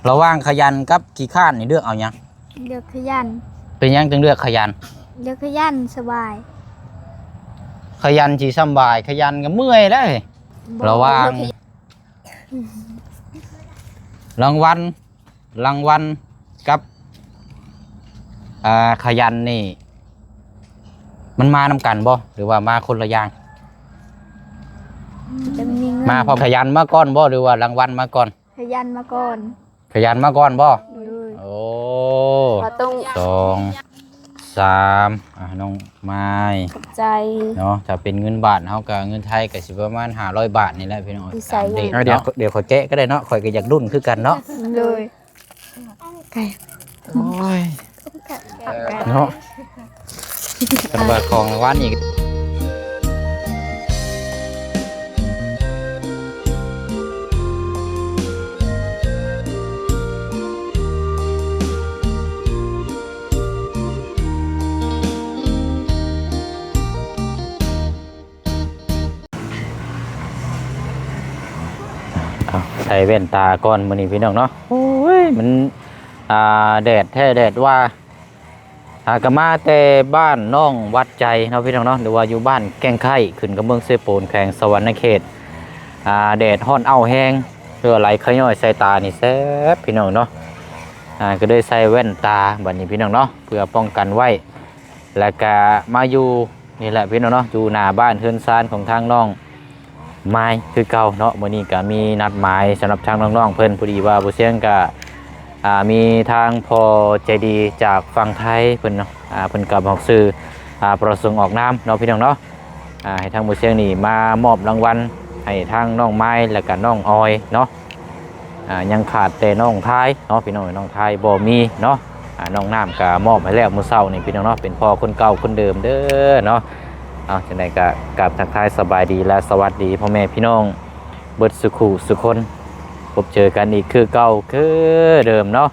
ລະຫວ່າງຂະຫຍັນກັບຂີ້ຄ້ານນີ້ເລືອກເອົາຫຍັງ? ເລືອກຂະຫຍັນ. ເປັນຫຍັງຈຶ່ງເລືອກຂະຫຍັນ? ເລືອກຂະຫຍັນສະບາຍ. ຂະຫຍັນຊິສຳບາຍ, ຂະຫຍັນກໍເມື່ອຍເດ້. ບໍ່ ລະຫວ່າງ ເລືອກຂະຫຍັນ. ລາງວັນ ລາງວັນກັບ ອ່າ ຂະຫຍັນນີ້ ມັນມານຳກັນບໍ່ ຫຼືວ່າມາຄົນລະຢ່າງ? ຈະມີເງິນ ມາພ້ອມ ຂະຫຍັນມາກ່ອນບໍ່ ຫຼືວ່າລາງວັນມາກ່ອນ? ຂະຫຍັນມາກ່ອນ. ຂະຫຍັນມາກ່ອນບໍ່? ໂດຍ. ໂອ້ ບໍ່ຕ້ອງ ສອງ ສາມ ອ່າ ນ້ອງມາຍ ຂອບໃຈເນາະ. ຖ້າເປັນເງິນບາດເຮົາກໍ ເງິນໄທກໍຊິປະມານຫ້າຮ້ອຍບາດນີ້ແຫຼະພີ່ນ້ອງ. ດຽວ ດຽວຂ້ອຍແກະກໍໄດ້ເນາະ, ຂ້ອຍກໍຢາກລຸ້ນຄືກັນເນາະ. ໂດຍ. ໂອ້ຍ ເນາະ. ເພິ່ນວ່າຂອງລາງວັນອີກ. ເອົາ ໃສ່ແວ່ນຕາກ່ອນມື້ນີ້ພີ່ນ້ອງເນາະ. ໂອ້ຍ ມັນ ອ່າ ແດດແທ້ແດດວ່າ. ອ່າ ກໍມາແຕ່ບ້ານໜອງວັດໃຈເນາະພີ່ນ້ອງເນາະ ຫຼືວ່າຢູ່ບ້ານແກ້ງໄຄ້ ຂຶ້ນກັບເມືອງເຊໂປນ ແຂວງສະຫວັນນະເຂດ. ອ່າ ແດດຮ້ອນເອົ້າແຮງ ເຫື່ອໄຫຼໄຄຍ້ອຍໃສ່ຕານີ້ແຊບພີ່ນ້ອງເນາະ. ອ່າ ກໍເລີຍໃສ່ແວ່ນຕາບັດນີ້ພີ່ນ້ອງເນາະ ເພື່ອປ້ອງກັນໄວ້. ແລ້ວກະມາຢູ່ນີ້ແຫຼະພີ່ນ້ອງເນາະ ຢູ່ໜ້າບ້ານເຮືອນຊານຂອງທາງນ້ອງມາຍຄືເກົ່າເນາະ. ມື້ນີ້ກະມີນັດໝາຍສຳລັບທາງນ້ອງໆເພິ່ນ, ພໍດີວ່າບໍ່ຊຽງກະ ອ່າ ມີທາງພໍ່ໃຈດີຈາກຝັ່ງໄທເພິ່ນເນາະ ອ່າ ເພິ່ນກໍບອກຊື່ ອ່າ ປະສົງອອກນາມເນາະພີ່ນ້ອງເນາະ. ອ່າ ໃຫ້ທາງບໍ່ຊຽງນີ້ມາມອບລາງວັນໃຫ້ທາງນ້ອງມາຍ ແລ້ວກະນ້ອງອອຍເນາະ. ອ່າ ຍັງຂາດແຕ່ນ້ອງທາຍເນາະພີ່ນ້ອງ, ນ້ອງທາຍບໍ່ມີເນາະ. ອ່າ ນ້ອງນ້ຳກະມອບໃຫ້ແລ້ວມື້ເຊົ້ານີ້ພີ່ນ້ອງເນາະ, ເປັນພໍ່ຄົນເກົ່າຄົນເດີມເດີເນາະ. ເອົາ ຈັ່ງໃດກະກາບທັກທາຍສະບາຍດີ ແລະ ສະຫວັດດີພໍ່ແມ່ພີ່ນ້ອງເບິດສຸຂູສຸຄົນ, ພົບເຈີກັນອີກຄືເກົ່າຄືເດີມເນາະ.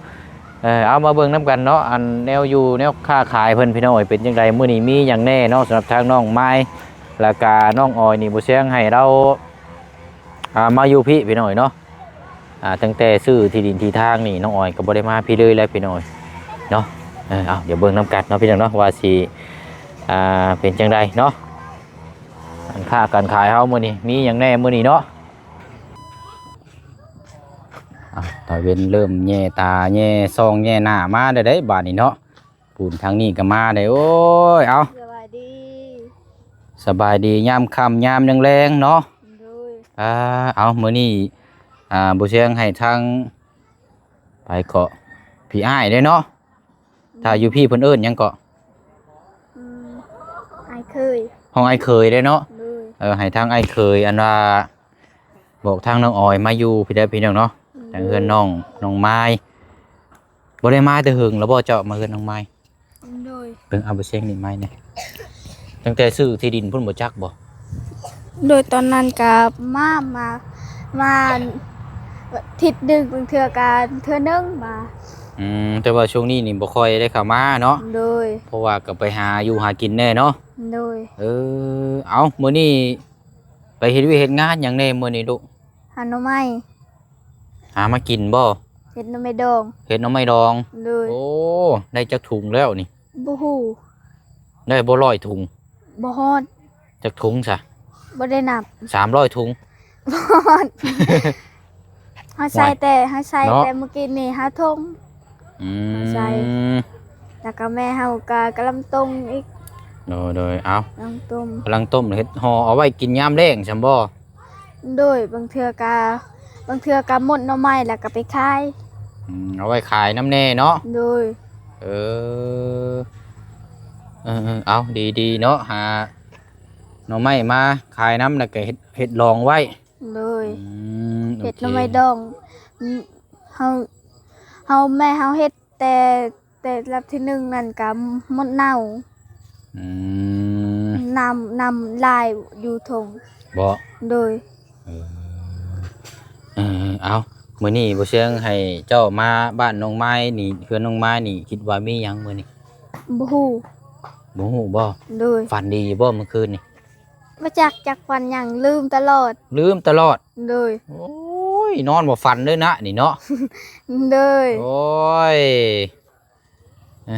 ເອີ ເອົາ ມາເບິ່ງນຳກັນເນາະ ອັນແນວຢູ່ແນວຄ້າຂາຍເພິ່ນພີ່ນ້ອງເອີຍ ເປັນຈັ່ງໃດ ມື້ນີ້ມີຫຍັງແດ່ເນາະ. ສຳລັບທາງນ້ອງມາຍ ແລ້ວກະນ້ອງອອຍນີ້ ບໍ່ຊຽງໃຫ້ລາວ ອ່າ ມາຢູ່ພີ້ພີ່ນ້ອງເອີຍເນາະ. ອ່າ ຕັ້ງແຕ່ຊື້ທີ່ດິນທີ່ທາງນີ້ ນ້ອງອອຍກໍບໍ່ໄດ້ມາພີ້ເລີຍແຫຼະພີ່ນ້ອງເນາະ. ເອີ ເອົາ ດຽວເບິ່ງນຳກັນເນາະພີ່ນ້ອງເນາະ ວ່າຊິ ອ່າ ເປັນຈັ່ງໃດເນາະ. ການຄ້າການຂາຍເຮົາມື້ນີ້ມີຫຍັງແດ່ມື້ນີ້ເນາະ. ອ່າ ຕາເວັນເລີ່ມແຍ່ຕາແຍ່ຊ່ອງແຍ່ໜ້າມາແລ້ວເດ້ບາດນີ້ເນາະ. ປູນທາງນີ້ກໍມາໄດ້. ໂອ້ຍ ເອົາ ສະບາຍດີ ສະບາຍດີຍາມຄ່ຳຍາມແລງໆເນາະ. ໂດຍ. ອ່າ ເອົາ ມື້ນີ້ ອ່າ ບໍ່ຊຽງໃຫ້ທາງ ໃຜເກາະ ພີ່ອ້າຍເດ້ເນາະ. ຖ້າຢູ່ພີ້ເພິ່ນເອີ້ນຫຍັງເກາະ? ອືມ ອ້າຍເຂີຍ ຫ້ອງອ້າຍເຂີຍເດ້ເນາະ. ໂດຍ. ເອີ ໃຫ້ທາງອ້າຍເຂີຍ ອັນວ່າ ບອກທາງນ້ອງອອຍມາຢູ່ພີ້ເດີພີ່ນ້ອງເນາະ. ໂດຍ. ທາງເຮືອນນ້ອງ ນ້ອງມາຍ. ບໍ່ໄດ້ມາແຕ່ເຫິງແລ້ວບໍ່ ເຈົ້າມາເຮືອນນ້ອງມາຍ? ໂດຍ. ເບິ່ງເອົາເປີເຊັງນີ້ມາແດ່. ຕັ້ງແຕ່ຊື້ທີ່ດິນພຸ້ນບໍ່ຈັກບໍ່? ໂດຍ. ຕອນນັ້ນກະມາ ມາ ມາທິດໜຶ່ງ ບາງເທື່ອກະເທື່ອໜຶ່ງມາ. ອືມ ແຕ່ວ່າຊ່ວງນີ້ນີ້ບໍ່ຄ່ອຍໄດ້ເຂົ້າມາເນາະ. ໂດຍ. ເພາະວ່າກໍໄປຫາຢູ່ຫາກິນແດ່ເນາະ. ໂດຍ. ເອີ ເອົາ ມື້ນີ້ໄປເຮັດວຽກເຮັດງານຫຍັງແດ່ມື້ນີ້ລູກ? ຫາໜໍ່ໄມ້. ຫາມາກິນບໍ່? ເຮັດໜໍ່ໄມ້ດອງ. ເຮັດໜໍ່ໄມ້ດອງ. ໂດຍ. ໂອ້ ໄດ້ຈັກຖົງແລ້ວນີ້? ບໍ່ຮູ້. ໄດ້ບໍ່ຮ້ອຍຖົງ? ບໍ່ຮອດ. ຈັກຖົງຊະ? ບໍ່ໄດ້ນັບ. ສາມຮ້ອຍຖົງ? ບໍ່ຮອດ. ເຮົາໃສ່ແຕ່ ເຮົາໃສ່ແຕ່ມື້ກີ້ນີ້ຫ້າຖົງ. ອືມ ໃສ່ ແລ້ວກໍແມ່ເຮົາກໍກຳລັງຕົ້ມອີກ. ໂດຍ ໂດຍ. ເອົາ ກຳລັງຕົ້ມ ກຳລັງຕົ້ມ ເຮັດຫໍ່ເອົາໄວ້ກິນຍາມແລ້ງຊັ້ນບໍ່? ໂດຍ. ບາງເທື່ອກໍ ບາງເທື່ອກໍໝົດໜໍ່ໄມ້ແລ້ວກໍໄປຂາຍ. ອືມ ເອົາໄວ້ຂາຍນຳແດ່ເນາະ. ໂດຍ. ເອີ ເອີໆ ເອົາ ດີໆເນາະ ຫາໜໍ່ໄມ້ມາຂາຍນຳ ແລ້ວກໍເຮັດ ເຮັດດອງໄວ້. ໂດຍ. ອືມ ເຮັດໜໍ່ໄມ້ດອງ ໂອເຄ ເຮົາ ເຮົາ ແມ່ເຮົາເຮັດແຕ່ ແຕ່ລອບທີໜຶ່ງນັ້ນກະໝົດເນົ່າ. ອືມ ນ້ຳ ນ້ຳຫຼາຍຢູ່ຖົງ. ບໍ່? ໂດຍ. ເອີ ເອີ ເອົາ ມື້ນີ້ບໍ່ເຊີງໃຫ້ເຈົ້າມາບ້ານນ້ອງມາຍນີ້ ເຮືອນນ້ອງມາຍນີ້ ຄິດວ່າມີຫຍັງມື້ນີ້? ບໍ່ຮູ້. ບໍ່ຮູ້ບໍ່? ໂດຍ. ຝັນດີຢູ່ບໍ່ມື້ຄືນນີ້? ບໍ່ຈັກ ຈັກຝັນຫຍັງ ລືມຕະຫຼອດ. ລືມຕະຫຼອດ? ໂດຍ. ໂອ້ຍ ຍ ນອນບໍ່ຝັນເລີຍນະນີ້ເນາະ. ໂດຍ. ໂອ້ຍ ເອີ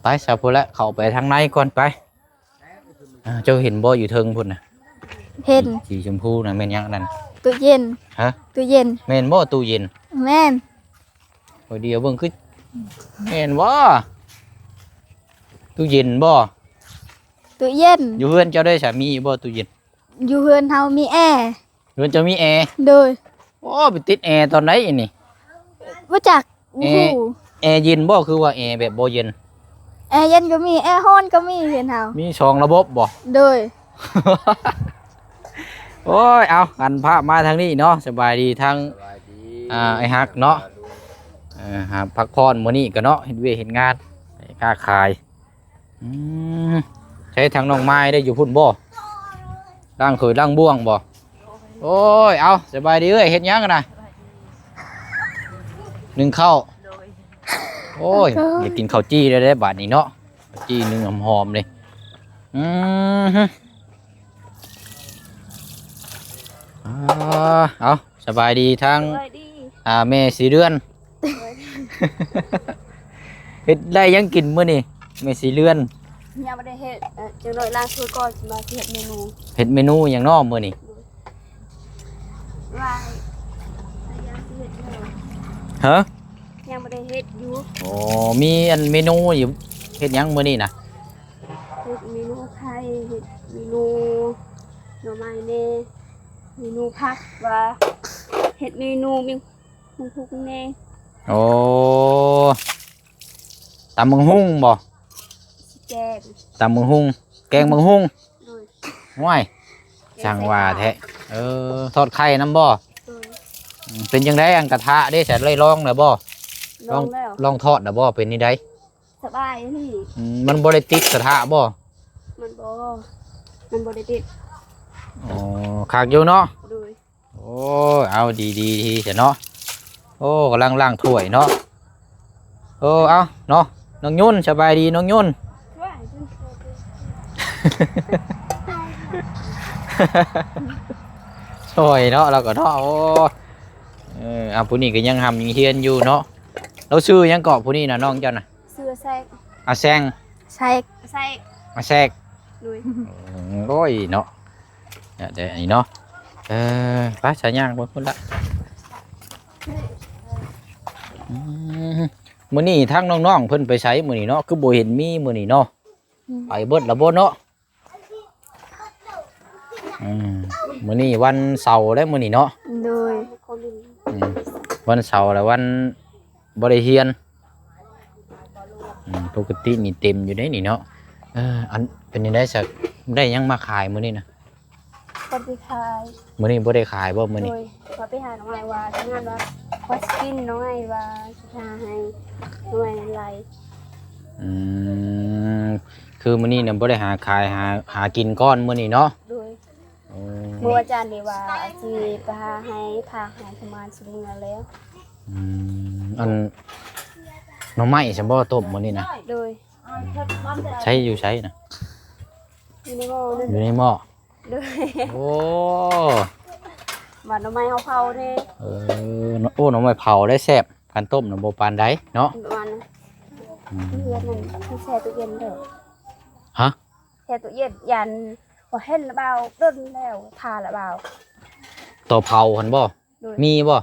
ໄປຊະພຸ້ນແຫຼະ ເຂົ້າໄປທາງໃນກ່ອນໄປ. ເຈົ້າເຫັນບໍ່ ຢູ່ເທິງພຸ້ນນະ? ເຫັນ. ສີ ສີຊົມພູນະ ແມ່ນຫຍັງອັນນັ້ນ? ຕູ້ເຢັນ. ຮະ? ຕູ້ເຢັນ. ແມ່ນບໍ່ຕູ້ເຢັນ? ແມ່ນ. ໂອ້ຍ ດຽວເບິ່ງຄື ແມ່ນບໍ່? ຕູ້ເຢັນບໍ່? ຕູ້ເຢັນ. ຢູ່ເຮືອນເຈົ້າໄດ້ສາມີຢູ່ບໍ່ຕູ້ເຢັນ? ຢູ່ເຮືອນເຮົາມີແອ. ເຮືອນເຈົ້າມີແອ? ໂດຍ. ໂອ້ ໄປຕິດແອຕອນໃດນີ້? ບໍ່ຈັກ. ແອ ບໍ່ຮູ້. ແອເຢັນບໍ່ ຄືວ່າແອແບບບໍ່ເຢັນ? ແອເຢັນກໍມີ ແອຮ້ອນກໍມີເຮືອນເຮົາ. ມີສອງລະບົບບໍ່? ໂດຍ. ໂອ້ຍ ເອົາ ອັນພາບມາທາງນີ້ເນາະ ສະບາຍດີທາງ ສະບາຍດີ ອ່າ ອ້າຍຮັກເນາະ. ເອີ ຫາພັກຜ່ອນມື້ນີ້ກໍເນາະ ເຮັດວຽກເຮັດງານ ຄ້າຂາຍ. ອືມ ໃຊ້ທາງນ້ອງມາຍໄດ້ຢູ່ພຸ້ນບໍ່? ລ້າງຖ້ວຍລ້າງບ່ວງບໍ່? ໂອ້ຍ ເອົາ ສະບາຍດີເອື້ອຍ ເຮັດຫຍັງຫັ້ນນະ? ໜຶ້ງເຂົ້າ. ໂດຍ. ໂອ້ຍ ຢາກກິນເຂົ້າຈີ່ແລ້ວເດ້ບາດນີ້ເນາະ ເຂົ້າຈີ່ໜຶ້ງຫອມໆເດ້. ອືມ ອ່າ ເອົາ ສະບາຍດີທາງ ສະບາຍດີ ອ່າ ແມ່ສີເດືອນ. ເຮັດໄດ້ຫຍັງກິນມື້ນີ້ແມ່ສີເດືອນ? ຍັງບໍ່ໄດ້ເຮັດ ເອີ ຈັກໜ້ອຍລ້າງຖ້ວຍກ່ອນ ຊິມາຊິເຮັດເມນູ. ເຮັດເມນູຫຍັງເນາະມື້ນີ້? ວ່າ ຍັງຊິເຮັດຢູ່. ຮະ? ຍັງບໍ່ໄດ້ເຮັດຢູ່. ໂອ້ ມີອັນເມນູຢູ່ ເຮັດຫຍັງມື້ນີ້ນະ? ເຮັດເມນູໄຂ່ ເຮັດເມນູໜໍ່ໄມ້ແດ່ ເມນູຜັກ ວ່າເຮັດເມນູມີ ມັນທຸກແນ່. ໂອ້ ຕຳບັກຫຸ່ງບໍ່? ຊິແກງ ຕຳບັກຫຸ່ງ ແກງບັກຫຸ່ງ. ໂດຍ. ໂອ້ຍ ແກງ ຊ່າງວ່າແທ້. ເອີ ທອດໄຂ່ນຳບໍ່? ໂດຍ. ອືມ ເປັນຈັ່ງໃດອັນກະທະເດ້ ສະ ໄດ້ລອງແລ້ວບໍ່? ລອງແລ້ວ. ລອງ ລອງທອດແລ້ວບໍ່? ເປັນຈັ່ງໃດ? ສະບາຍນີ້. ອືມ ມັນບໍ່ໄດ້ຕິດກະທະບໍ່? ມັນບໍ່ ມັນບໍ່ໄດ້ຕິດ. ອໍ ຄັກຢູ່ເນາະ. ໂດຍ. ໂອ້ຍ ເອົາ ດີໆ ດີຊະເນາະ. ໂອ້ ກຳລັງລ້າງຖ້ວຍເນາະ. ໂອ້ ເອົາເນາະ ນ້ອງຍຸນ ສະບາຍດີນ້ອງຍຸນ. ຊ່ອຍເນາະ ລາວກໍເນາະ. ໂອ້ ເອີ ເອົາ ຜູ້ນີ້ກໍຍັງຮ່ຳຍັງຮຽນຢູ່ເນາະ. ລາວຊື່ຫຍັງເກາະ ຜູ້ນີ້ນະ ນ້ອງເຈົ້ານະ? ຊື່ອາແຊກ. ອາແຊງ. ແຊກ. ອາແຊກ. ອາແຊກ. ໂດຍ. ອືມ ໂອ້ຍເນາະ ແຕ່ອັນນີ້ເນາະ. ເອີ ໄປ ສາຍຍ່າງໄປພຸ້ນລະ. ອືມ ມື້ນີ້ທາງນ້ອງໆເພິ່ນໄປໃສມື້ນີ້ເນາະ? ຄືບໍ່ເຫັນມີມື້ນີ້ເນາະ. ອືມ ໄປເບິດລະບໍ່ເນາະ? ອືມ ມື້ນີ້ວັນເສົາແລ້ວມື້ນີ້ເນາະ. ໂດຍ. ອືມ ວັນເສົາແລ້ວ ວັນບໍ່ໄດ້ຮຽນ. ອືມ ປົກກະຕິນີ້ເຕັມຢູ່ເດ້ນີ້ເນາະ. ເອີ ອັນ ເປັນຈັ່ງໃດຊະ ໄດ້ຫຍັງມາຂາຍມື້ນີ້ນະ? ບໍ່ໄດ້ຂາຍ. ມື້ນີ້ບໍ່ໄດ້ຂາຍບໍ່ມື້ນີ້? ໂດຍ. ວ່າໄປຫາໜໍ່ໄມ້ ວ່າທຳງານ ວ່າ ວ່າຊິກິນໜໍ່ໄມ້ ວ່າຊິຫາໃຫ້ໜໍ່ໄມ້ຫຼາຍ. ອືມ ຄືມື້ນີ້ນະບໍ່ໄດ້ຫາຂາຍ ຫາ ຫາກິນກ່ອນມື້ນີ້ເນາະ. ໂດຍ. ໂອ້ ມື້ວັນຈັນນີ້ວ່າຊິໄປຫາໃຫ້ ພາໃຫ້ປະມານຊິເມືອແລ້ວ. ອືມ ອັນ ໜໍ່ໄມ້ຊັ້ນບໍ່ຕົ້ມມື້ນີ້ນະ? ໂດຍ. ໃຊ້ຢູ່ໃສນະ? ຢູ່ໃນໝໍ້ນັ້ນ. ຢູ່ໃນໝໍ້. ໂດຍ. ໂອ້ ວ່າໜໍ່ໄມ້ເຮົາເຜົາເດ້. ເອີ ໂອ້ ໜໍ່ໄມ້ເຜົາໄດ້ແຊບ ຄັນຕົ້ມນະບໍ່ປານໃດເນາະ. ປະມານນັ້ນ. ອືມ ເຮືອນນັ້ນແຊ່ຕູ້ເຢັນເດີ. ຮະ? ແຊ່ຕູ້ເຢັນ ຢ້ານບໍ່ເຫັນລະບ່າວ ດົນແລ້ວ ຖ້າລະບ່າວ. ຕໍ່ເຜົາຫັ້ນບໍ່? ໂດຍ. ມີບໍ່?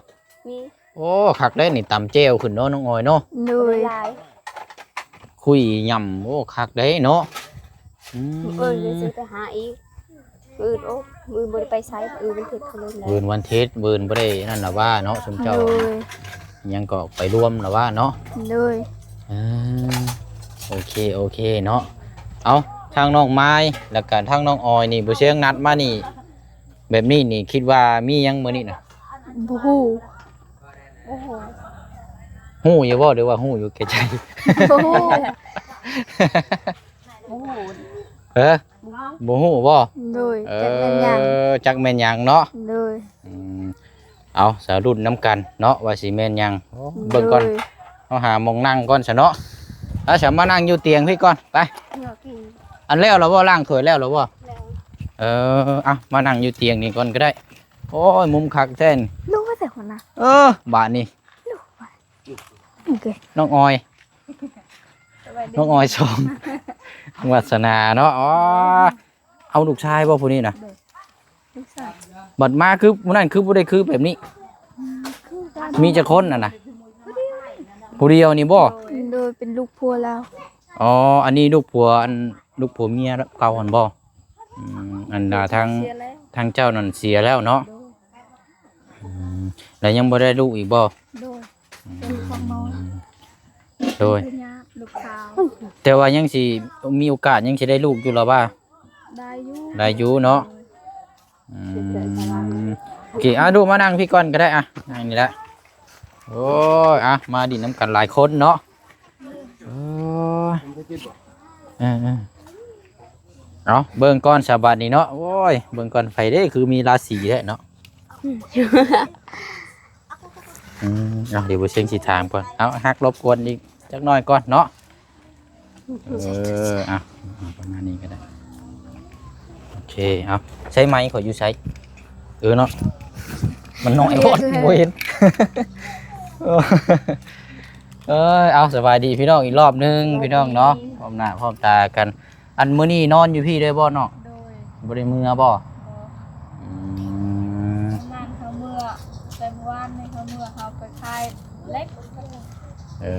ມີ. ໂອ້ ຄັກເດ້ນີ້ ຕຳແຈ່ວຂຶ້ນເນາະ ນ້ອງອອຍເນາະ. ໂດຍ. ຄຸຍຫຍ້ຳ ໂອ້ ຄັກເດ້ເນາະ. ອືມ ມື້ອື່ນກໍຊິໄປຫາອີກ. ມື້ອື່ນ ໂອ້ ມື້ອື່ນບໍ່ໄດ້ໄປໃສ ມື້ອື່ນວັນທິດ ມື້ອື່ນວັນທິດ ມື້ອື່ນບໍ່ໄດ້ນັ້ນລະວ່າເນາະ ຊຸມເຈົ້າ. ໂດຍ. ຍັງກໍໄປລວມລະວ່າເນາະ. ໂດຍ. ເອີ ໂອເຄ ໂອເຄເນາະ. ເອົາ ທາງນ້ອງມາຍ ແລ້ວກະທາງນ້ອງອອຍນີ້ ບໍ່ເຊີງນັດມານີ້ ແບບນີ້ນີ້ ຄິດວ່າມີຫຍັງມື້ນີ້ນະ? ບໍ່ຮູ້. ບໍ່ຮູ້. ຮູ້ຢູ່ບໍ່ ຫຼືວ່າຮູ້ຢູ່ແກ່ໃຈ? ບໍ່ຮູ້. ບໍ່ຮູ້. ເອີ ບໍ່ຮູ້ບໍ່? ໂດຍ. ເອີ ຈັກແມ່ນຫຍັງ ຈັກແມ່ນຫຍັງເນາະ. ໂດຍ. ອືມ ເອົາ ສະລຸ້ນນຳກັນເນາະ ວ່າຊິແມ່ນຫຍັງ. ໂອ້ ເບິ່ງກ່ອນ. ໂດຍ. ເຮົາຫາໝ່ອງນັ່ງກ່ອນຊະເນາະ. ເອົາ ສະມານັ່ງຢູ່ຕຽງພີ້ກ່ອນ ໄປ. ອັນແລ້ວລະບໍ່? ລ້າງຖ້ວຍແລ້ວລະບໍ່? ແລ້ວ. ເອີ ເອົາ ມານັ່ງຢູ່ຕຽງນີ້ກ່ອນກໍໄດ້. ໂອ້ຍ ມຸມຄັກແທ້ນີ້ ຮູ້ວ່າແຕ່ຫົວໜ້າ ເອີ ບາດນີ້ ໂອເຄ ນ້ອງອອຍ ສະບາຍດີ ນ້ອງອອຍສອງ ວາດສະໜາເນາະ ອໍ ເອົາລູກຊາຍບໍ່ຜູ້ນີ້ນະ? ໂດຍ ລູກຊາຍ ບັດມາຄືມື້ນັ້ນຄືບໍ່ໄດ້ຄືແບບນີ້? ອືມ ຄືກັນ ມີຈັກຄົນຫັ້ນນະ? ຜູ້ດຽວ ຜູ້ດຽວນີ້ບໍ່? ໂດຍ ເປັນລູກຜົວລາວ ອໍ ອັນນີ້ລູກຜົວ ອັນລູກຜົວເມຍເກົ່າຫັ້ນບໍ່? ອືມ ອັນ ອ່າ ທາງ ເສຍແລ້ວ ທາງເຈົ້ານັ້ນເສຍແລ້ວເນາະ? ໂດຍ ອືມ ແລ້ວຍັງບໍ່ໄດ້ລູກອີກບໍ່? ໂດຍ ອືມ ເປັນລູກຂອງນ້ອງ ໂດຍ ເປັນຍາດລູກສາວ ແຕ່ວ່າຍັງຊິມີໂອກາດ ຍັງຊິໄດ້ລູກຢູ່ລະວ່າ? ໄດ້ຢູ່ ໄດ້ຢູ່ເນາະ ໂດຍ ອືມ ໂອເຄ ອ່ະ ລູກມານັ່ງພີ້ກ່ອນກໍໄດ້ ອ່ະ ນັ່ງນີ້ແຫຼະ ໂອ້ຍ ອ່ະ ມາດິນນຳກັນຫຼາຍຄົນເນາະ ໂອ້ຍ ເອີໆ ເອົາ ເບິ່ງກ່ອນສະບາດນີ້ເນາະ ໂອ້ຍ ເບິ່ງກ່ອນ ໃຜເດ້ ຄືມີລາສີແທ້ເນາະ ອືມ ອືມ ເອົາ ດຽວບໍ່ເຊັງຊິຖາມກ່ອນ ເອົາ ຮັກລົບກວນອີກຈັກໜ້ອຍກ່ອນເນາະ ເອີ ອ່ະ ເອົາປະມານນີ້ກໍໄດ້ ໂອເຄ ເອົາ ໃຊ້ໄມຂ້ອຍຢູ່ໃສ? ເອີເນາະ ມັນນ້ອຍໂພດ ບໍ່ເຫັນ ເອີຍ ເອົາ ສະບາຍດີພີ່ນ້ອງອີກລອບໜຶ່ງ ສະບາຍດີ ພີ່ນ້ອງເນາະ ພ້ອມໜ້າພ້ອມຕາກັນ ອັນມື້ນີ້ນອນຢູ່ພີ້ເລີຍບໍ່ນ້ອງ? ໂດຍ ບໍ່ໄດ້ເມືອບໍ່? ບໍ່ ອືມ ນານເຮົາເມືອ ແຕ່ມື້ວານນີ້ເຮົາເມືອ ເຮົາໄປຂາຍເຫຼັກ ເອີ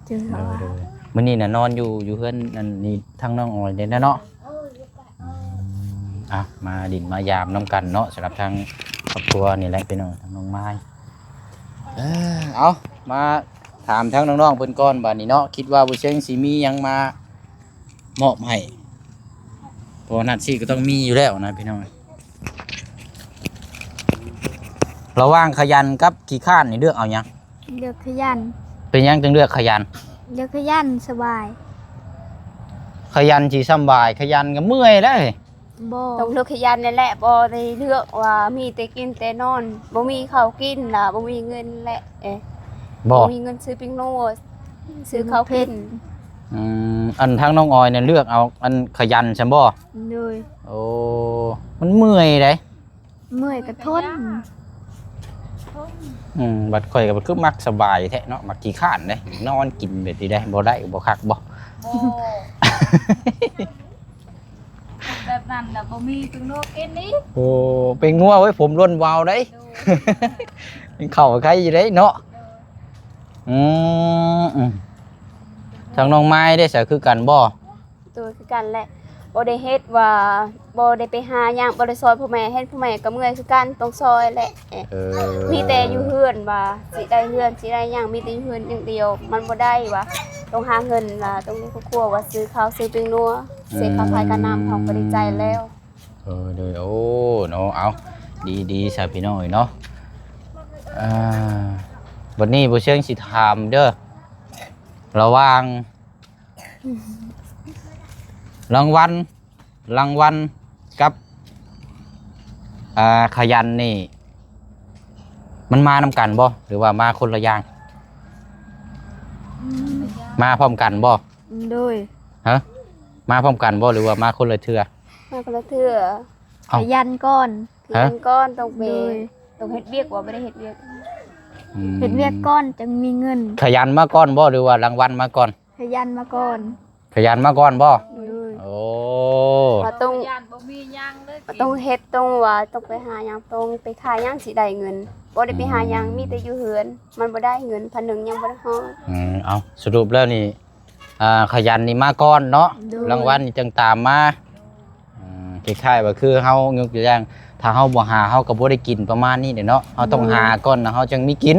ເຈີລາວ ໂດຍໆ ມື້ນີ້ນະນອນຢູ່ ຢູ່ເຮືອນອັນນີ້ ທາງນ້ອງອອຍເດ້ນະເນາະ ອືມ ອ່ະ ມາດິນມາຢາມນຳກັນເນາະ ສຳລັບທາງຄອບຄົວນີ້ແຫຼະພີ່ນ້ອງ ທາງນ້ອງມາຍ ເອີ ເອົາ ມາຖາມທາງນ້ອງໆເພິ່ນກ່ອນບາດນີ້ເນາະ ຄິດວ່າບໍ່ເຊັງຊິມີຫຍັງມາ ມອບໃຫ້ ເພາະວ່າໜ້າທີ່ກໍຕ້ອງມີຢູ່ແລ້ວນະພີ່ນ້ອງ ລະຫວ່າງຂະຫຍັນກັບຂີ້ຄ້ານນີ້ເລືອກເອົາຫຍັງ? ເລືອກຂະຫຍັນ ເປັນຫຍັງຈຶ່ງເລືອກຂະຫຍັນ? ເລືອກຂະຫຍັນສະບາຍ ຂະຫຍັນຊິສຳບາຍ ຂະຫຍັນກໍເມື່ອຍເດ້. ບໍ່ ຕ້ອງເລືອກຂະຫຍັນນັ້ນແຫຼະ ບໍ່ໄດ້ເລືອກວ່າມີແຕ່ກິນແຕ່ນອນ ບໍ່ມີເຂົ້າກິນລະບໍ່ມີເງິນແຫຼະ ເອີ ບໍ່ ບໍ່ມີເງິນຊື້ປີ້ງນົວ ຊື້ເຂົ້າກິນ ອືມ ອັນທາງນ້ອງອອຍນີ້ເລືອກເອົາອັນຂະຫຍັນຊັ້ນບໍ່? ໂດຍ ໂອ້ ມັນເມື່ອຍເດ້ ເມື່ອຍກໍທົນ ອືມ ບັດຂ້ອຍກໍຄືມັກສະບາຍແທ້ເນາະ ມັກຂີ້ຄ້ານເດ້ ນອນກິນແບບນີ້ໄດ້ ບໍ່ໄດ້ບໍ່ຄັກບໍ່? ບໍ່ ແບບນັ້ນລະບໍ່ມີປີ້ງນົວກິນອີກ ໂອ້ ປີ້ງນົວເວີຍ ຜົມຫຼົ່ນວາວໄດ໋ ໂດຍ ກິນເຂົ້າໄຄຢູ່ໄດ໋ເນາະ ໂດຍ ອືມ ອືມ ທາງນ້ອງມາຍເດ້ ສະ ຄືກັນບໍ່? ໂດຍ ຄືກັນແຫຼະ ບໍ່ໄດ້ເຮັດວ່າ ບໍ່ໄດ້ໄປຫາຫຍັງ ບໍ່ໄດ້ຊ່ອຍພໍ່ແມ່ ເຫັນພໍ່ແມ່ກໍເມື່ອຍຄືກັນ ຕ້ອງຊ່ອຍແຫຼະ ເອີ ມີແຕ່ຢູ່ເຮືອນວ່າ ຊິໄດ້ເຮືອນ ຊິໄດ້ຫຍັງ ມີແຕ່ຢູ່ເຮືອນຢ່າງດຽວ ມັນບໍ່ໄດ້ວ່າ ຕ້ອງຫາເງິນວ່າ ຕ້ອງລ້ຽງຄອບຄົວວ່າ ຊື້ເຂົ້າຊື້ປີ້ງນົວ ເສຍຄ່າໄຟຄ່ານ້ຳ ເຮົາກໍດີໃຈແລ້ວ ເອີ ໂດຍ ໂອ້ ເນາະ ເອົາ ດີໆ ຊະ ພີ່ນ້ອງເອີຍເນາະ ອ່າ ບັດນີ້ບໍ່ເຊີງຊິຖາມເດີ ລະຫວ່າງ ລາງວັນ ລາງວັນກັບ ອ່າ ຂະຫຍັນນີ້ ມັນມານຳກັນບໍ່ ຫຼືວ່າມາຄົນລະຢ່າງ? ອືມ ມາພ້ອມກັນບໍ່? ໂດຍ ຮະ ມາພ້ອມກັນບໍ່ ຫຼືວ່າມາຄົນລະເທື່ອ? ມາຄົນລະເທື່ອ ເອົ້າ ຂະຫຍັນກ່ອນ ຂະຫຍັນກ່ອນ ຕ້ອງໄປ ໂດຍ ຕ້ອງເຮັດວຽກ ບໍ່ໄດ້ເຮັດວຽກ ອືມ ເຮັດວຽກກ່ອນຈຶ່ງມີເງິນ ຂະຫຍັນມາກ່ອນບໍ່ ຫຼືວ່າລາງວັນມາກ່ອນ? ຂະຫຍັນມາກ່ອນ ຂະຫຍັນມາກ່ອນບໍ່? ໂດຍ ໂອ້ ວ່າຕ້ອງ ຢ້ານບໍ່ມີຫຍັງເລີຍ ວ່າຕ້ອງເຮັດ ຕ້ອງວ່າຕ້ອງໄປຫາຫຍັງ ຕ້ອງໄປຂາຍຫຍັງຊິໄດ້ເງິນ ບໍ່ໄດ້ໄປຫາຫຍັງ ອືມ ມີແຕ່ຢູ່ເຮືອນ ມັນບໍ່ໄດ້ເງິນ ພັນໜຶ່ງຍັງບໍ່ໄດ້ຮອດ ອືມ ເອົາ ສະຫຼຸບແລ້ວນີ້ ອ່າ ຂະຫຍັນນີ້ມາກ່ອນເນາະ ໂດຍ ລາງວັນນີ້ຈຶ່ງຕາມມາ ອ່າ ຄ້າຍໆວ່າຄືເຮົາຍົກຕົວຢ່າງ ຖ້າເຮົາບໍ່ຫາເຮົາກໍບໍ່ໄດ້ກິນ ປະມານນີ້ແຫຼະເນາະ ເຮົາຕ້ອງ ໂດຍ ຫາກ່ອນນະ ເຮົາຈຶ່ງມີກິນ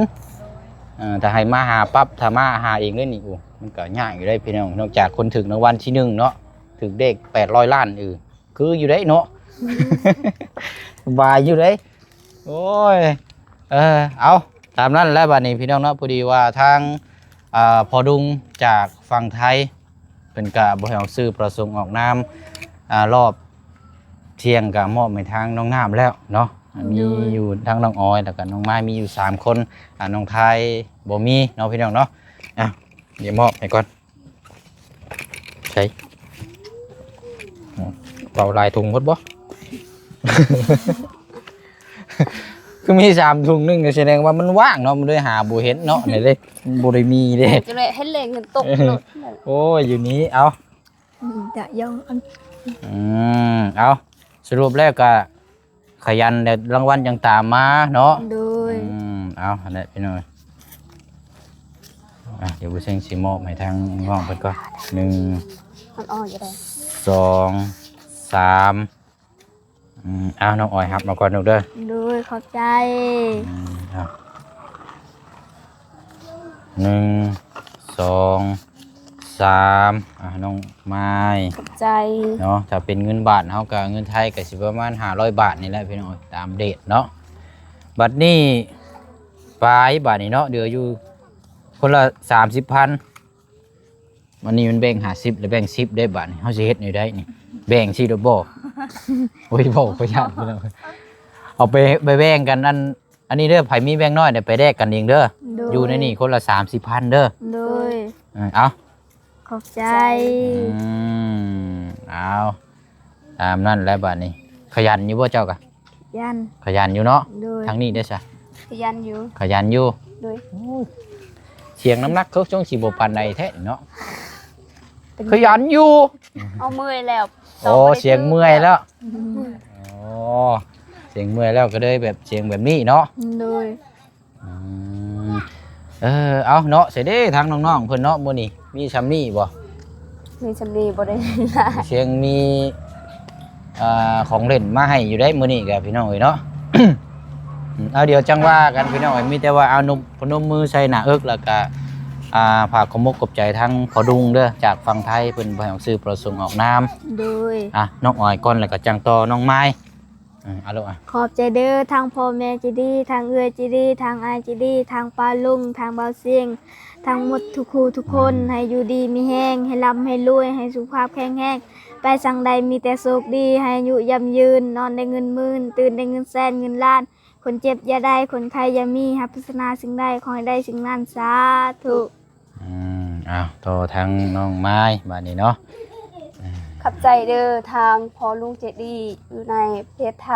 ເອີ ຖ້າໃຫ້ມາຫາປັບ ຖ້າມາຫາເອງເລີຍນີ້ ໂອ້ ມັນກໍຍາກຢູ່ເດ້ພີ່ນ້ອງ ນອກຈາກຄົນຖືກລາງວັນທີໜຶ່ງເນາະ ຖືກເລກແປດຮ້ອຍລ້ານ ເອີ ຄືຢູ່ເດ້ເນາະ ສະບາຍຢູ່ເດ້ ໂອ້ຍ ເອີ ເອົາ ຕາມນັ້ນແຫຼະບາດນີ້ພີ່ນ້ອງເນາະ ພໍດີວ່າທາງ ອ່າ ພໍ່ດຸງຈາກຝັ່ງໄທ ເພິ່ນກະບໍ່ໃຫ້ອອກຊື່ປະສົງອອກນາມ ອ່າ ລອບທ່ຽງກະມອບໃຫ້ທາງນ້ອງນ້ຳແລ້ວເນາະ ໂດຍ ມີຢູ່ທັງນ້ອງອອຍ ແລ້ວກະນ້ອງມາຍ ມີຢູ່ສາມຄົນ ອ່າ ນ້ອງໄທບໍ່ມີເນາະ ພີ່ນ້ອງເນາະ ອ່ະ ດຽວມອບໃຫ້ກ່ອນ ໃສ່ ເປົ່າຫຼາຍຖົງໝົດບໍ່? ຄືມີສາມຖົງໜຶ່ງ ກໍສະແດງວ່າມັນວ່າງເນາະ, ມັນເລີຍຫາບໍ່ເຫັນເນາະ ນີ້ເດ້, ບໍ່ໄດ້ມີເດ້. ຈະໄດ້ເຫັນແລ້ວເງິນຕົກເນາະ. ໂອ້ຍ ຢູ່ນີ້ ເອົາ ອືມ ຈະຢອງອັນ ອືມ ເອົາ ສະຫຼຸບແລ້ວກໍຂະຫຍັນ ແລ້ວລາງວັນຈັ່ງຕາມມາເນາະ. ໂດຍ ອືມ ເອົາ ຫັ້ນແຫຼະພີ່ນ້ອງ. ອ່ະ ດຽວບໍ່ເສັງຊິມອບໃຫ້ທາງນ້ອງເພິ່ນກ່ອນ. ໜຶ່ງ ມັນອ່ອນຢູ່ໃດ ສອງ ສາມ ອືມ ເອົາ ນ້ອງອອຍຮັບມາກ່ອນລູກເດີ. ໂດຍ ຂອບໃຈ. ອືມ ເອົາ ໜຶ່ງ ສອງ ສາມ ອ່າ ນ້ອງມາຍ ຂອບໃຈເນາະ. ຖ້າເປັນເງິນບາດເຮົາກໍ ເງິນໄທກໍຊິປະມານຫ້າຮ້ອຍບາດນີ້ແຫຼະພີ່ນ້ອງ ຕາມເດດເນາະ. ບັດນີ້ປາຍ ບາດນີ້ເນາະ ເຫຼືອຢູ່ຄົນລະສາມສິບພັນ. ອັນນີ້ມັນແບ່ງຫ້າສິບ ແລ້ວແບ່ງສິບໄດ້ ບາດນີ້ເຮົາຊິເຮັດແນວໃດນີ້? ແບ່ງຊິໂດບໍ່? ໂອ້ຍ ເວົ້າກໍຢ້ານພີ່ນ້ອງ. ເອົາໄປ ໄປແບ່ງກັນ ອັນ ອັນນີ້ເດີ ໃຜມີແບ່ງນ້ອຍໄດ້ໄປແລກກັນເອງເດີ. ໂດຍ ຢູ່ໃນນີ້ຄົນລະສາມສິບພັນເດີ. ໂດຍ ເອີ ເອົາ ຂອບໃຈ. ອືມ ເອົາ ຕາມນັ້ນແຫຼະບາດນີ້. ຂະຫຍັນຢູ່ບໍ່ເຈົ້າກະ? ຂະຫຍັນ ຂະຫຍັນຢູ່ເນາະ. ໂດຍ ທາງນີ້ເດ້ຊະ? ຂະຫຍັນຢູ່ ຂະຫຍັນຢູ່. ໂດຍ ໂອ້ຍ ສຽງນ້ຳໜັກຄືຊົງຊິບໍ່ປານໃດແທ້ເນາະ. ຂະຫຍັນຢູ່ ເອົາ ເມື່ອຍແລ້ວ. ໂອ້ ສຽງເມື່ອຍແລ້ວ. ໂອ້ ສຽງເມື່ອຍແລ້ວກໍເລີຍແບບ ສຽງແບບນີ້ເນາະ. ໂດຍ ອືມ ເອີ ເອົາເນາະ ໃສເດ້ທາງນ້ອງໆເພິ່ນເນາະ ມື້ນີ້ມີຊ່ຳນີ້ບໍ່? ມີຊ່ຳນີ້ບໍ່ໄດ້. ສຽງມີ ອ່າ ຂອງຫຼິ້ນມາໃຫ້ຢູ່ໄດ໋ມື້ນີ້ກະພີ່ນ້ອງເອີຍເນາະ. ເອົາ ດຽວຈັ່ງວ່າກັນພີ່ນ້ອງເອີຍ. ມີແຕ່ວ່າເອົາ ນົມ ພະນົມມືໃສ່ໜ້າເອິກ ແລ້ວກະ ອ່າ ຝາກຂອບມົກຂອບໃຈທາງພໍ່ລຸງເດີ ຈາກຝັ່ງໄທ ເພິ່ນບໍ່ໃຫ້ອອກຊື່ປະສົງອອກນາມ. ໂດຍ ອ່ະ ນ້ອງອອຍກ່ອນ ແລ້ວກະຈັ່ງຕໍ່ນ້ອງມາຍ. ເອີ ເອົາລູກ ອ່ະ ຂອບໃຈເດີທາງພໍ່ແມ່ໃຈດີ ທາງເອື້ອຍໃຈດີ ທາງອ້າຍໃຈດີ ທາງປ້າລຸງ ທາງບ່າວຊຽງ ທັງໝົດທຸກຄູ່ທຸກຄົນ. ອືມ ໃຫ້ຢູ່ດີມີແຮງ ໃຫ້ລ່ຳໃຫ້ລວຍ ໃຫ້ສຸຂະພາບແຂງແຮງ ໄປທາງໃດມີແຕ່ໂຊກດີ ໃຫ້ອາຍຸຫຍໍ້ນຍືນ ນອນໄດ້ເງິນໝື່ນ ຕື່ນໄດ້ເງິນແສນເງິນລ້ານ ຄົນເຈັບຢ່າໄດ້ ຄົນໄຂ້ຢ່າມີ ປາດຖະໜາສິ່ງໃດ ຂໍໃຫ້ໄດ້ສິ່ງນັ້ນ ສາທຸ. ອືມ ເອົາ ຕໍ່ທາງນ້ອງມາຍບາດນີ້ເນາະ. ຂອບໃຈເດີ ທາງພໍ່ລຸງໃຈດີຢູ່ໃນປະເທດໄທ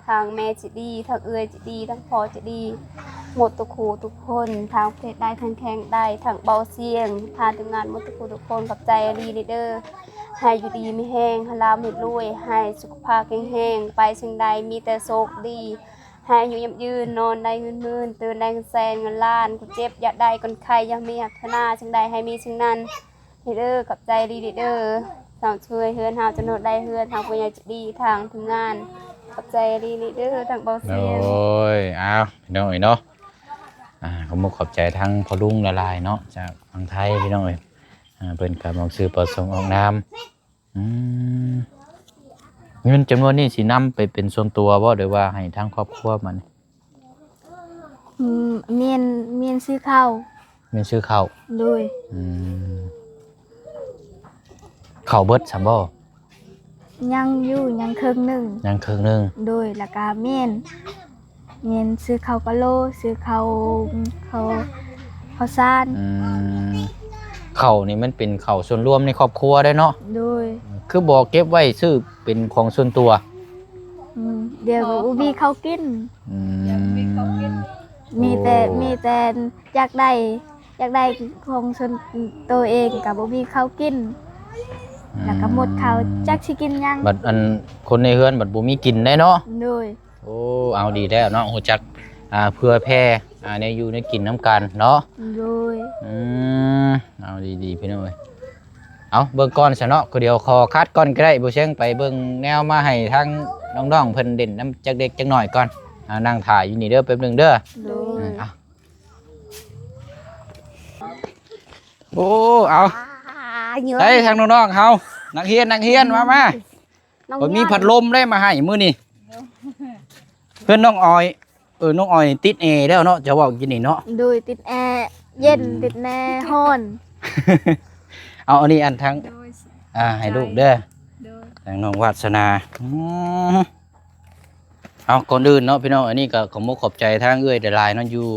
ທາງແມ່ໃຈດີ ທາງເອື້ອຍໃຈດີ ທາງພໍ່ໃຈດີ ໝົດທຸກຄູ່ທຸກຄົນ ທາງປະເທດໃດ ທາງແຂວງໃດ ທາງເບົາສຽງ ທາງທີມງານໝົດທຸກຄູ່ທຸກຄົນ ຂອບໃຈອີ່ຫຼີເດີ. ໃຫ້ຢູ່ດີມີແຮງ ໃຫ້ລ່ຳໃຫ້ລວຍ ໃຫ້ສຸຂະພາບແຂງແຮງ ໄປສິ່ງໃດມີແຕ່ໂຊກດີ ໃຫ້ອາຍຸຫຍໍ້ນຍືນ ນອນໄດ້ເງິນໝື່ນ ຕື່ນໄດ້ເງິນແສນເງິນລ້ານ ຄົນເຈັບຢ່າໄດ້ ຄົນໄຂ້ຢ່າມີ ປາດຖະໜາສິ່ງໃດໃຫ້ມີສິ່ງນັ້ນເດີ. ຂອບໃຈອີ່ຫຼີເດີ ສາມຊ່ວຍເຮືອນເຮົາ ຈະໂນດໄດ້ເຮືອນ ທາງຜູ້ໃຫຍ່ໃຈດີ ທາງທີມງານ ຂອບໃຈອີ່ຫຼີເດີ ທາງເບົາສຽງ. ໂດຍ ອ້າວ ພີ່ນ້ອງເອີຍເນາະ ອ່າ ຂອບມຸກຂອບໃຈທາງພໍ່ລຸງຫຼາຍໆເນາະ ຈາກຝັ່ງໄທ ພີ່ນ້ອງເອີຍ. ອ່າ ເພິ່ນກໍບໍ່ອອກຊື່ປະສົງອອກນາມ. ອືມ ເງິນຈຳນວນນີ້ຊິນຳໄປເປັນສ່ວນຕົວບໍ່ ຫຼືວ່າໃຫ້ທາງຄອບຄົວມັນ? ອືມ ແມ່ນ ແມ່ນຊື້ເຂົ້າ. ແມ່ນຊື້ເຂົ້າ. ໂດຍ. ອືມ ເຂົ້າເບິດຊະບໍ່? ຍັງຢູ່ ຍັງເຄິ່ງໜຶ່ງ. ຍັງເຄິ່ງໜຶ່ງ. ໂດຍ ແລ້ວກະແມ່ນ ແມ່ນ ຊື້ເຂົ້າກະໂລ ຊື້ເຂົ້າ ເຂົ້າ ເຂົ້າສານ. ອືມ ເຂົ້ານີ້ມັນເປັນເຂົ້າສ່ວນລວມໃນຄອບຄົວເດ້ເນາະ. ໂດຍ. ຄືບໍ່ເກັບໄວ້ຊື້ເປັນຂອງສ່ວນຕົວ? ອືມ ດຽວກໍບໍ່ມີເຂົ້າກິນ. ອືມ ມີແຕ່ ມີແຕ່ຢາກໄດ້ ຢາກໄດ້ຂອງສ່ວນໂຕເອງກໍບໍ່ມີເຂົ້າກິນ. ອືມ ແລ້ວກໍໝົດເຂົ້າ ຈັກຊິກິນຫຍັງ. ບັດອັນຄົນໃນເຮືອນບັດບໍ່ມີກິນໄດ້ເນາະ. ໂດຍ. ໂອ້ ເອົາ ດີແລ້ວເນາະ ຮູ້ຈັກ ອ່າ ເຜື່ອແຜ່ ອ່າ ແນວຢູ່ແນວກິນນຳກັນເນາະ. ໂດຍ. ອືມ ເອົາ ດີໆ ພີ່ນ້ອງເອີຍ. ເອົາ ເບິ່ງກ່ອນຊະເນາະ ດຽວຂໍຄັດກ່ອນກໍໄດ້ ບໍ່ເຊີງໄປເບິ່ງແນວມາໃຫ້ທາງນ້ອງໆເພິ່ນຫຼິ້ນນຳຈັກເລັກຈັກໜ້ອຍກ່ອນ. ອ່າ ນັ່ງຖ້າຢູ່ນີ້ເດີ ແປັບໜຶ່ງເດີ. ໂດຍ. ເອີ ເອົາ ໂອ້ ເອົາ ໄດ້ທາງນ້ອງໆເຮົາ ນັກຮຽນ ນັກຮຽນ ມາ ມາ. ໂອ້ຍ ມີພັດລົມໄດ້ມາໃຫ້ມື້ນີ້. ເພື່ອນນ້ອງອອຍ ເອີ ນ້ອງອອຍຕິດແອແລ້ວເນາະ ຈະເວົ້າກິນນີ້ເນາະ. ໂດຍ ຕິດແອເຢັນ ອືມ ຕິດແອຮ້ອນ. ເອົາ ອັນນີ້ອັນທາງ ໂດຍ ອ່າ ໃຫ້ລູກເດີ. ໂດຍ. ທາງນ້ອງວາດສະໜາ. ອືມ ເອົາ ກ່ອນອື່ນເນາະພີ່ນ້ອງ ອັນນີ້ກໍຂອບມຸກຂອບໃຈທາງເອື້ອຍຫຼາຍໆເນາະ ຢູ່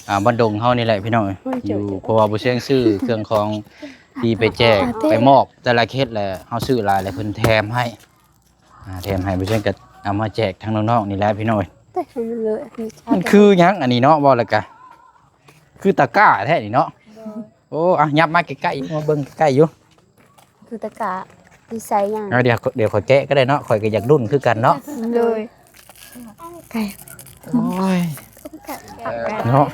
ອ່າ ບ້ານດົງເຮົານີ້ແຫຼະພີ່ນ້ອງເອີຍ. ໂອ້ຍ ຢູ່ ເພາະວ່າບໍ່ເຊີງຊື້ເຄື່ອງຂອງທີ່ໄປແຈກ ໄປມອບແຕ່ລະເຂດ ແລ້ວເຮົາຊື້ຫຼາຍ ແລ້ວເພິ່ນແຖມໃຫ້ ອ່າ ແຖມໃຫ້ ບໍ່ເຊີງກໍເອົາມາແຈກທາງນ້ອງໆນີ້ແຫຼະພີ່ນ້ອງເອີຍ. ມັນຄືຫຍັງອັນນີ້ເນາະ? ເວົ້າແລ້ວກະຄືຕະກ້າແທ້ນີ້ເນາະ. ໂດຍ. ໂອ້ ອ່ະ ຫຍັບມາໃກ້ໆ ມາເບິ່ງໃກ້ໆຢູ່. ຄືຕະກ້າທີ່ໃສ່ຫຍັງ? ເອົາ ດຽວ ດຽວຂ້ອຍແກະກໍໄດ້ເນາະ, ຂ້ອຍກໍຢາກລຸ້ນຄືກັນເນາະ. ໂດຍ. ໂອ້ຍ ເນາະ.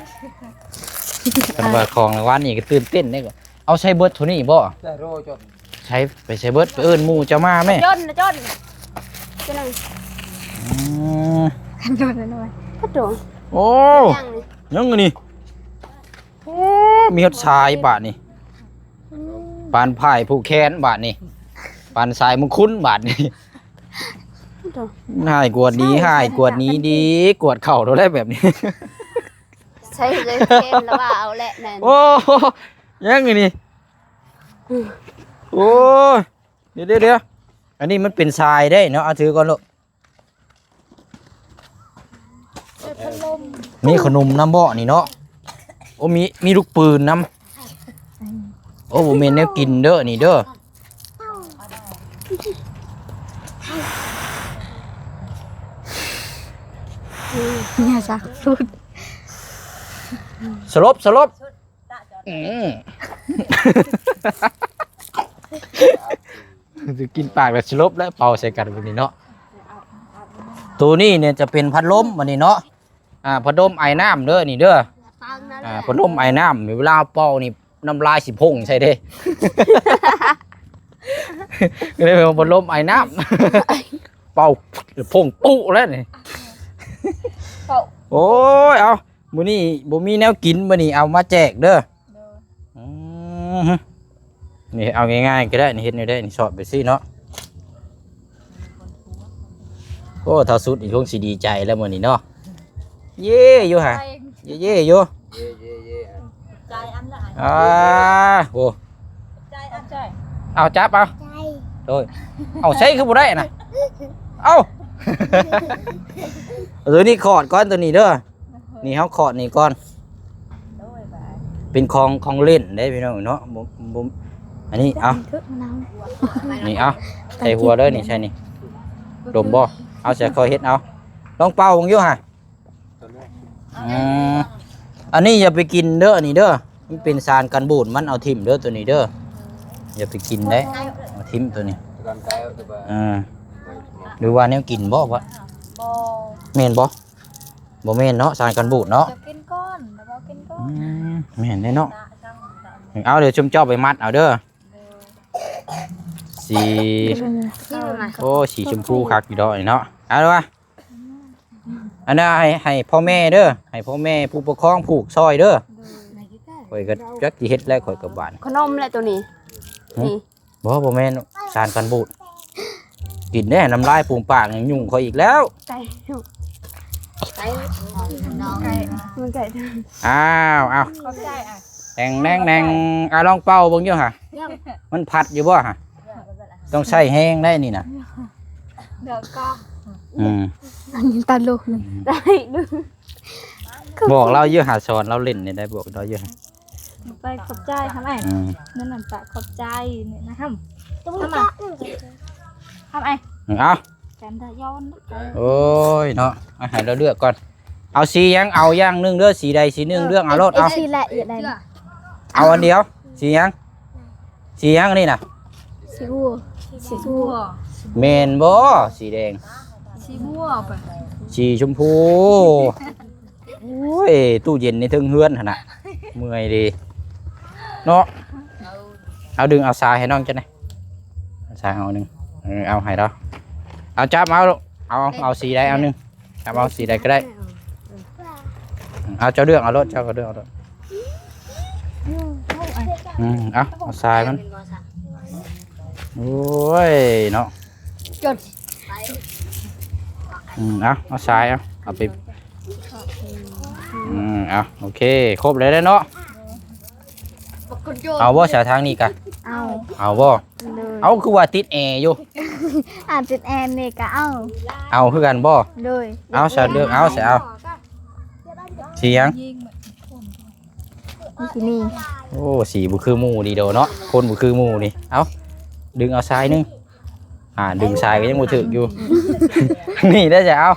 ຄັນວ່າຂອງລາງວັນນີ້ກໍຕື່ນເຕັ້ນເດ້. ເອົາໃສ່ເບິດເທົ່ານີ້ບໍ່? ໃສ່ໂລຈົນ ໃສ່ ໄປໃສ່ເບິດ ໄປເອີ້ນໝູ່ເຈົ້າມາແມ້. ຈົນ ຈົນ ຈົນ. ອືມ ຄັນໂດນໜ້ອຍ. ໂອ້ ຫຍັງນີ້? ໂອ້ ມີຮອດຊາຍບາດນີ້. ອືມ ປານພາຍຜູກແຂນບາດນີ້, ປານສາຍມຸງຄຸນບາດນີ້. ໂອ້ ຫາຍກວດດີ ຫາຍກວດໜີດີ, ກວດເຂົ້າໂດນແລ້ວແບບນີ້. ໃສ່ເລີຍແຂນລະວ່າເອົາແຫຼະນັ້ນ. ໂອ້ ຫຍັງອັນນີ້? ໂອ້ຍ ດຽວໆໆ ອັນນີ້ມັນເປັນຊາຍເດ້ເນາະ. ເອົາຖືກ່ອນລູກ. ມີຂະໜົມນຳບໍ່ນີ້ເນາະ? ໂອ້ ມີ ມີລູກປືນນຳ. ໂອ້ ບໍ່ແມ່ນແນວກິນເດີນີ້ເດີ. ຢ່າສັກພຸດ. ສະຫຼົບ ສະຫຼົບ. ອືມ ຈະກິນປາກແລ້ວສະຫຼົບແລ້ວ ເປົ່າໃສ່ກັນແບບນີ້ເນາະ. ໂຕນີ້ນີ້ຈະເປັນພັດລົມອັນນີ້ເນາະ. ອ່າ ພັດລົມໄອນ້ຳເດີນີ້ເດີ. ອ່າ ພັດລົມໄອນ້ຳ ເວລາເປົ່ານີ້ ນ້ຳລາຍຊິພົ່ງໃສ່ເດ້. ກໍເລີຍເປັນພັດລົມໄອນ້ຳ ເປົ່າພົ່ງປຸແລ້ວນີ້. ໂອ້ຍ ເອົາ ມື້ນີ້ບໍ່ມີແນວກິນ, ມື້ນີ້ເອົາມາແຈກເດີ. ໂດຍ. ອືມ ນີ້ເອົາງ່າຍໆກໍໄດ້ ນີ້ເຮັດແນວໃດນີ້ ສອດໄປຊີ້ເນາະ. ໂອ້ ທ້າວສຸດນີ້ຄົງຊິດີໃຈແລ້ວມື້ນີ້ເນາະ. ເຢ້ຢູ່ຫະ ເຢ້ໆຢູ່. ເຢ້ໆໆ ອ່າ ໂອ້ ເອົາຈັບເອົາ. ໂດຍ. ເອົາໃຊ້ຄືບໍ່ໄດ້ນະ. ເອົາ ໂຕນີ້ຂອດກ່ອນ ໂຕນີ້ເດີ. ນີ້ເຮົາຂອດນີ້ກ່ອນ. ໂດຍ ເປັນຂອງ ຂອງຫຼິ້ນເດ້ພີ່ນ້ອງເນາະ. ບໍ່ ບໍ່ ອັນນີ້ເອົາ ນີ້ເອົາ ໃສ່ຫົວເດີນີ້ ໃສ່ນີ້. ດົມບໍ່? ເອົາ ໃສ່ ຄ່ອຍເຮັດເອົາ. ລອງເປົ່າເບິ່ງຢູ່ຫະ. ອືມ ອັນນີ້ຢ່າໄປກິນເດີ ອັນນີ້ເດີ. ມັນເປັນສານກັນບູດ ມັນເອົາຖິ້ມເດີ ໂຕນີ້ເດີ. ຢ່າໄປກິນເດ້ ເອົາຖິ້ມໂຕນີ້. ເອີ ຫຼືວ່າແນວກິນບໍ່ວະ? ບໍ່ ແມ່ນບໍ່? ບໍ່ແມ່ນເນາະ ສານກັນບູດເນາະ. ກິນກ່ອນ ເອົາກິນກ່ອນ. ອືມ ແມ່ນເດ້ເນາະ. ເອົາ ດຽວຊຸມເຈົ້າໄປມັດເອົາເດີ. ເອີ ສີ ໂອ້ ສີຊົມພູຄັກຢູ່ດອກນີ້ເນາະ. ເອົາເດີວ່າ ອັນນັ້ນໃຫ້ ໃຫ້ພໍ່ແມ່ເດີ ໃຫ້ພໍ່ແມ່ຜູ້ປົກຄອງຜູກຊ່ອຍເດີ. ໂດຍ. ຂ້ອຍກໍຈັກຊິເຮັດແລ້ວ ຂ້ອຍກໍບາດ ຂະໜົມແຫຼະໂຕນີ້. ຫຶ? ນີ້ ບໍ່ ບໍ່ແມ່ນ ສານກັນບູດ. ກິນແດ່ ນ້ຳລາຍຟູມປາກ ຫຍຸ້ງຂ້ອຍອີກແລ້ວ. ໄກ່ ໄກ່ ມັນໄກ່. ອ້າວ ເອົາ ຂອບໃຈ. ແດງ ແດງ ແດງ. ອ່າ ລອງເປົ່າເບິ່ງຢູ່ຫະ. ມັນພັດຢູ່ບໍ່ຫະ? ຕ້ອງໃຊ້ແຮງໄດ໋ນີ້ນະ. ດອກກອງ. ອືມ ອັນນີ້ຕະຫຼົກນີ້. ໄດ້ ບອກລາວຢູ່ຫາ ສອນລາວຫຼິ້ນນີ້ໄດ້ ບອກລາວຢູ່ຫາ. ໄປຂອບໃຈຫາໄອ້. ອືມ ນັ້ນນະ ປະຂອບໃຈນີ້ນະຫຳ. ຫຳ ຫຳໄອ້. ເອົາ ກັນດາຍອນ. ໂອ້ຍເນາະ ໃຫ້ລາວເລືອກກ່ອນ. ເອົາສີຫຍັງ? ເອົາຢ່າງໜຶ່ງເດີ ສີໃດສີໜຶ່ງ ເລືອກເອົາໂລດ. ເອົາ ເອົາສີແຫຼະ ຢາກໄດ້ ເອົາອັນດຽວ. ສີຫຍັງ? ສີຫຍັງອັນນີ້ນະ? ສີບົວ. ສີບົວ. ແມ່ນບໍ່? ສີແດງ. ສີບົວ. ສີຊົມພູ. ໂອ້ຍ ຕູ້ເຢັນໃນເທິງເຮືອນຫັ້ນນະ ເມື່ອຍເດ້ເນາະ. ເອົາ ດຶງເອົາສາຍໃຫ້ນ້ອງຈັກໜ່ອຍ ສາຍເອົາໜຶ່ງ. ເອີ ເອົາໃຫ້ລາວ. ເອົາ ຈັບເອົາ ເອົາ ເອົາສີໃດເອົາໜຶ່ງ. ຈັບເອົາສີໃດກໍໄດ້. ເອົາ ເຈົ້າເລືອກເອົາໂລດ ເຈົ້າກໍເລືອກເອົາໂລດ. ອືມ ເອົາ ເອົາສາຍມັນ. ໂອ້ຍເນາະ. ຈົດ. ອືມ ເອົາ ເອົາສາຍ ເອົາ ເອົາໄປ. ອືມ ເອົາ ໂອເຄ ຄົບແລ້ວເນາະ. ເອົາບໍ່ສາຍທາງນີ້ກະ? ເອົາ. ເອົາບໍ່? ໂດຍ. ເອົາ ຄືວ່າຕິດແອຢູ່. ອ່າ ຕິດແອນີ້ກະເອົາ. ເອົາຄືກັນບໍ່? ໂດຍ. ເອົາ ສາຍເລືອກເອົາ ສາຍເອົາ. ສີຫຍັງ? ມີທີ່ນີ້. ໂອ້ ສີບໍ່ຄືໝູ່ດີໂດເນາະ ຄົນບໍ່ຄືໝູ່ນີ້. ເອົາ ດຶງເອົາສາຍໜຶ່ງ. ອ່າ ດຶງສາຍກໍຍັງບໍ່ຖືກຢູ່. ນີ້ໄດ້ຈະເອົາ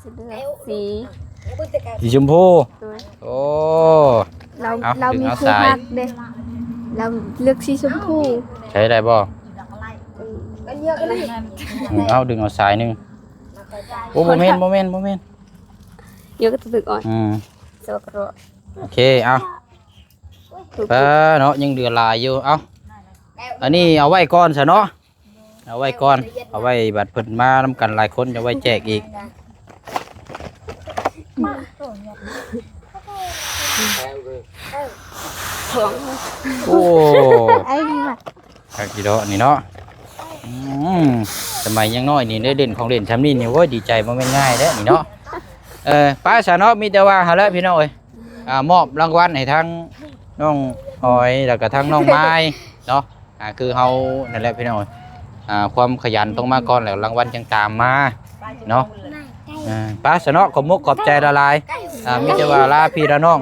ເລືອກສີ ສີຊົມພູ ໂດຍ ໂອ້ ລາວ ເອົາ ລາວມີ ດຶງເອົາ ຜູ້ ສາຍ ຮັກເດ້ ລາວເລືອກສີຊົມພູ ໃຊ້ໄດ້ບໍ່? ເອີ ເອົາ ດຶງເອົາສາຍໜຶ່ງ ໂອ້ ບໍ່ແມ່ນ ບໍ່ແມ່ນ ບໍ່ແມ່ນ ເຍອະກໍຕຶກອ່ອນ ອືມ ໂອເຄ ເອົາ ເອີ ເນາະ ຍັງເຫຼືອຫຼາຍຢູ່ ເອົາ ອັນນີ້ເອົາໄວ້ກ່ອນຊະເນາະ ເອົາໄວ້ກ່ອນ ເອົາໄວ້ບັດເພິ່ນມານຳກັນຫຼາຍຄົນ ຈະໄວ້ແຈກອີກ ໂອ້ ໄອ້ນີ້ວ່າ ຄັກຢູ່ດອກນີ້ເນາະ ອືມ ສະໄໝຍັງນ້ອຍນີ້ໄດ້ຫຼິ້ນຂອງຫຼິ້ນຊ່ຳນີ້ນີ້ ໂອ້ຍ ດີໃຈບໍ່ແມ່ນງ່າຍເດ້ນີ້ເນາະ ເອີ ໄປຊະເນາະ ມີແຕ່ວ່າຫັ້ນແຫຼະພີ່ນ້ອງເອີຍ ອ່າ ມອບລາງວັນໃຫ້ທັງນ້ອງອອຍ ແລ້ວກໍທັງນ້ອງມາຍເນາະ ອ່າ ຄືເຮົານັ້ນແຫຼະພີ່ນ້ອງ ອ່າ ຄວາມຂະຫຍັນຕ້ອງມາກ່ອນ ແລ້ວລາງວັນຈັ່ງຕາມມາເນາະ ອ່າ ໄປຊະເນາະ ຂອບມຸກຂອບໃຈຫຼາຍໆ ອ່າ ມີແຕ່ວ່າລາພີ່ລານ້ອງ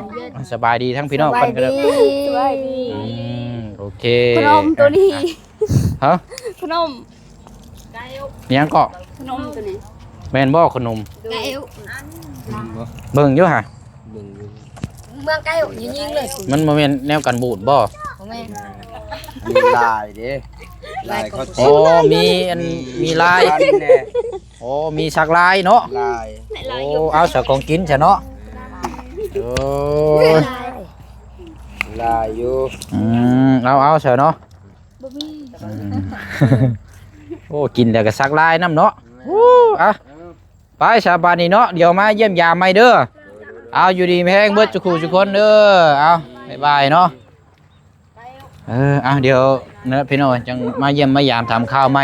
ສະບາຍດີທັງພີ່ນ້ອງເພິ່ນກໍໄດ້ ສະບາຍດີ ອືມ ໂອເຄ ຂະໜົມໂຕນີ້ ຮະ ຂະໜົມ ຫຍັງເກາະ ຂະໜົມໂຕນີ້ ແມ່ນບໍ່ຂະໜົມ ໄກ່ ເບິ່ງຢູ່ຫະ ເບິ່ງຢູ່ ເມືອງໄກ່ຍິງໆເລີຍ ມັນບໍ່ແມ່ນແນວກັນບູດບໍ່? ບໍ່ແມ່ນ ມີລາຍເດ້ ລາຍເຂົາຕິດ ໂອ້ ມີອັນ ມີ ມີລາຍ ມີພັນແດ່ ໂອ້ ມີສັກລາຍເນາະ ລາຍ ໂອ້ ເອົາໃສ່ຂອງກິນຊະເນາະ ໂອ້ຍ ລາຍຢູ່ ອືມ ເອົາ ເອົາຊະເນາະ ບໍ່ມີ ອືມ ໂອ້ ກິນແລ້ວກໍສັກລາຍນຳເນາະ ໂອ້ ເອົາ ໄປຊະບາດນີ້ເນາະ ດຽວມາຢ້ຽມຢາມໃໝ່ເດີ ເອົາ ຢູ່ດີມີແຮງເບິດທຸກຜູ້ທຸກຄົນເດີ ເອົາ ບາຍບາຍເນາະ ເອີ ເອົາ ດຽວເນາະພີ່ນ້ອງ ຈັ່ງມາຢ້ຽມມາຢາມຖາມຂ່າວໃໝ່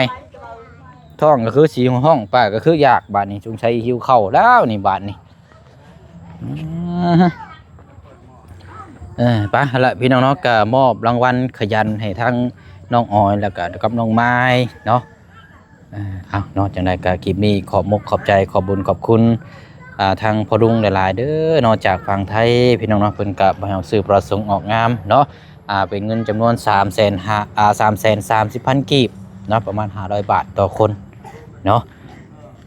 ທ້ອງກໍຄືຊິຮ້ອງ ປາກກໍຄືຢາກ ບາດນີ້ສົງໄສຫິວເຂົ້າແລ້ວນີ້ບາດນີ້ ອືມ ເອີ ໄປ ຫັ້ນລະພີ່ນ້ອງເນາະ ກໍມອບລາງວັນຂະຫຍັນໃຫ້ທັງນ້ອງອອຍ ແລ້ວກໍກັບນ້ອງມາຍເນາະ ເອີ ເອົາເນາະ ຈັ່ງໃດກໍຄລິບນີ້ຂອບມຸກຂອບໃຈ ຂອບບຸນຂອບຄຸນ ອ່າ ທາງພໍ່ລຸງຫຼາຍໆເດີເນາະ ຈາກຝັ່ງໄທ ພີ່ນ້ອງເນາະ ເພິ່ນກໍບໍ່ໃຫ້ເຮົາຊື້ປະສົງອອກນາມເນາະ ອ່າ ເປັນເງິນຈຳນວນສາມແສນຫ້າ ອ່າ ສາມແສນສາມສິບພັນກີບເນາະ ປະມານຫ້າຮ້ອຍບາດຕໍ່ຄົນເນາະ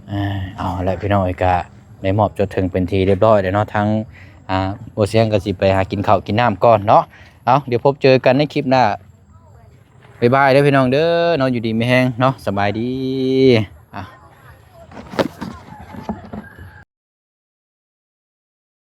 ເອີ ເອົາລະພີ່ນ້ອງເອີຍ ກະໄດ້ມອບຈົດເຖິງເປັນທີ່ຮຽບຮ້ອຍແລ້ວເນາະ ທາງ ອ່າ ບໍ່ສຽງກໍຊິໄປຫາກິນເຂົ້າກິນນ້ຳກ່ອນເນາະ ເອົາ ດຽວພົບເຈີກັນໃນຄລິບໜ້າ ບາຍບາຍເດີພີ່ນ້ອງເດີເນາະ ຢູ່ດີມີແຮງເນາະ ສະບາຍດີ ອ່າ.